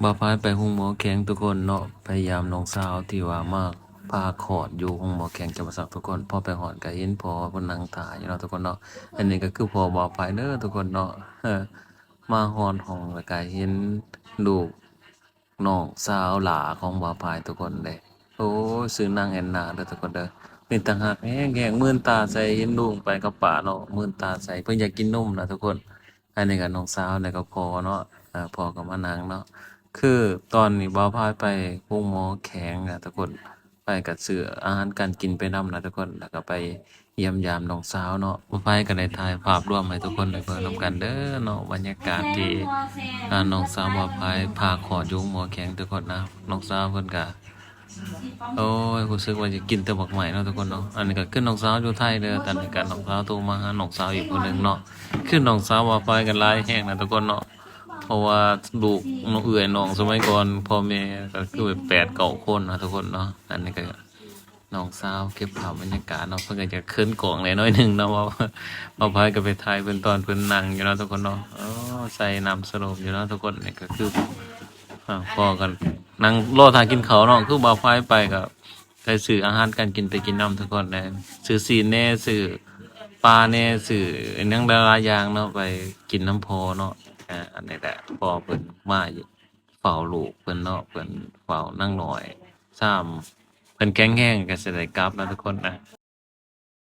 ບ່າວພາຍໄປໂຮງໝໍແຂງທຸກຄົນເນາະ ໄປຢາມນ້ອງສາວທີ່ວ່າມາຜ່າຄອດຢູ່ໂຮງໝໍແຂງຈຳປາສັກທຸກຄົນ. ພໍໄປຮອດກະເຫັນພໍ່ເພິ່ນນັ່ງຖ້າຢູ່ເນາະທຸກຄົນເນາະ. ອັນນີ້ກະຄືພໍ່ບ່າວພາຍເດີທຸກຄົນເນາະ. ມາຮອດຫ້ອງລະກະເຫັນລູກນ້ອງສາວຫຼ້າຂອງບ່າວພາຍທຸກຄົນເດ້. ໂອ້ຍ ຊື່ນາງແອນນາເດີທຸກຄົນເດີ. ເປັນຕາຮັກແຮງໆ ມື່ນຕາໃສ່ ເຫັນລູກໄປກັບປ້າເນາະ ມື່ນຕາໃສ່ ເພິ່ນຢາກກິນນົມນະທຸກຄົນ. ອັນນີ້ກະນ້ອງສາວ ແລ້ວກະພໍ່ເນາະ ອາ ພໍ່ກະມານັ່ງເນາະ. ຄືຕອນນີ້ບ່າວພາຍໄປໂຮງໝໍແຂງນະທຸກຄົນ ໄປກະຊື້ອາຫານການກິນໄປນຳນະທຸກຄົນ ແລ້ວກະໄປຢ້ຽມຢາມນ້ອງສາວເນາະ. ບ່າວພາຍກະໄດ້ຖ່າຍພາບລວມໃຫ້ທຸກຄົນໄດ້ເບິ່ງນຳກັນເດີເນາະ ບັນຍາກາດທີ່ ອາ ນ້ອງສາວບ່າວພາຍຜ່າຄອດຢູ່ໂຮງໝໍແຂງທຸກຄົນນະ. ນ້ອງສາວເພິ່ນກະ ໂອ້ຍ ຮູ້ສຶກວ່າຢາກກິນແຕ່ໝາກໄມ້ເນາະທຸກຄົນເນາະ. ອັນນີ້ກະຄືນ້ອງສາວຢູ່ໄທເດີ ຕອນນີ້ກະນ້ອງສາວໂທມາຫານ້ອງສາວອີກຜູ້ໜຶ່ງເນາະ. ຄືນ້ອງສາວບ່າວພາຍກະຫຼາຍແຮງນະທຸກຄົນເນາະ ເພາະວ່າລູກນ້ອງເອື້ອຍນ້ອງສະໄໝກ່ອນ ພໍ່ແມ່ກະຄືແປດເກົ້າຄົນນະທຸກຄົນເນາະ. ອັນນີ້ກະນ້ອງສາວເກັບພາບບັນຍາກາດເນາະ ເພິ່ນກະຈະເຂີນກ້ອງແດ່ໜ້ອຍໜຶ່ງເນາະ ວ່າບ່າວພາຍກະໄປຖ່າຍເພິ່ນຕອນເພິ່ນນັ່ງຢູ່ເນາະທຸກຄົນເນາະ. ໂອ້ ໃສ່ນ້ຳສະໂລມຢູ່ເນາະທຸກຄົນ. ນີ້ກະຄື ອາ ພໍ່ກະນັ່ງລໍຖ້າກິນເຂົ້າເນາະ ຄືບ່າວພາຍໄປກະໄປຊື້ອາຫານການກິນໄປກິນນຳທຸກຄົນເດີ ຊື້ຊີ້ນແດ່ ຊື້ປາແດ່ ຊື້ຫຍັງຫຼາຍໆຢ່າງເນາະ ໄປກິນນຳພໍ່ເນາະ. ອາ ອັນນີ້ແຫຼະ ພໍ່ເພິ່ນມາເຝົ້າລູກເພິ່ນເນາະ ເພິ່ນເຝົ້ານາງນ້ອຍ ຊາມເພິ່ນແຂງແຮງກະຊິໄດ້ກັບນະທຸກຄົນນະ.